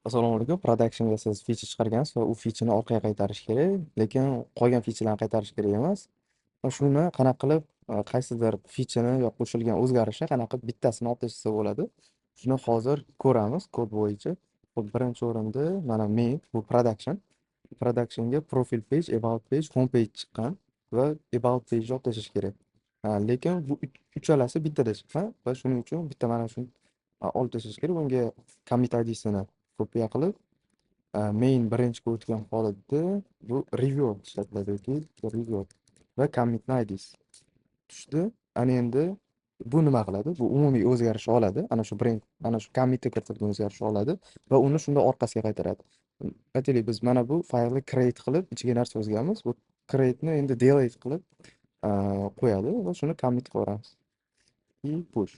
Assalomu alaykum. Productionga siz feature chiqargansiz va u featureni orqaga qaytarish kerak, lekin qolgan featurelarni qaytarish kerak emas. Va shuni qanaqa qilib, qaysidir featureni yo qo'shilgan o'zgarishni qanaqa qilib bittasini olib tashlasa bo'ladi. Shuni hozir ko'ramiz kod bo'yicha. Xo'p, birinchi o'rinda mana main, bu production. Productionga profile page, about page, home page chiqqan va about page olib tashlash kerak. Lekin bu uchalasi bittada chiqqan va shuning uchun bitta mana shuni olib tashlash kerak. Bunga commit IDsini kopiya qilib, main birinchiga o'tgan holatda bu revert ishlatiladi yoki revert va commitni IDs tushdi. Ana endi bu nima qiladi? Bu umumiy o'zgarish oladi. Ana shu birinchi, ana shu commitga kiritilgan o'zgarish oladi va uni shunda orqasiga qaytaradi. Aytaylik, biz mana bu faylni create qilib, ichiga narsa yozganmiz. Bu create'ni endi delete qilib qo'yadi va shuni commit qilaveramiz. И push.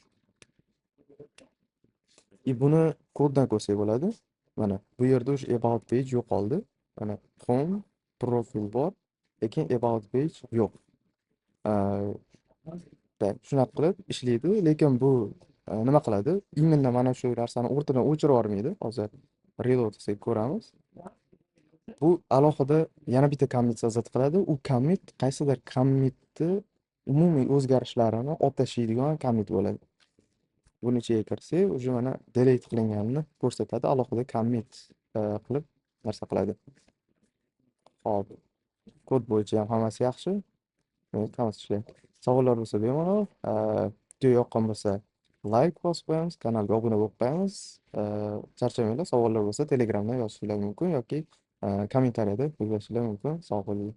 И buni koddan ko'rsak bo'ladi. Mana bu yerda o'sha about page yo'qoldi. Mana home, profile bor, lekin about page yo'q. Так, shunaqa qilib ishlaydi, lekin bu nima qiladi? Именно mana shu narsani o'rtadan o'chirib yubormaydi. Hozir reload qilsak ko'ramiz. Bu alohida yana bitta commit создать qiladi. U commit qaysidir commitni umumiy o'zgarishlarini olib tashlaydigan commit bo'ladi. Buni ichiga kirsak, уже mana delete qilinganini ko'rsatadi. Alohida commit qilib narsa qiladi. Xo'p, kod bo'yicha ham hammasi yaxshi. Demak, hammasi ishlayapti. Savollar bo'lsa bemalol, video yoqqan bo'lsa like bosib qo'yamiz, kanalga obuna bo'lib qo'yamiz. Charchamanglar, savollar bo'lsa Telegramdan yozishinglar mumkin yoki kommentariyada yozishinglar mumkin. Sog' bo'linglar.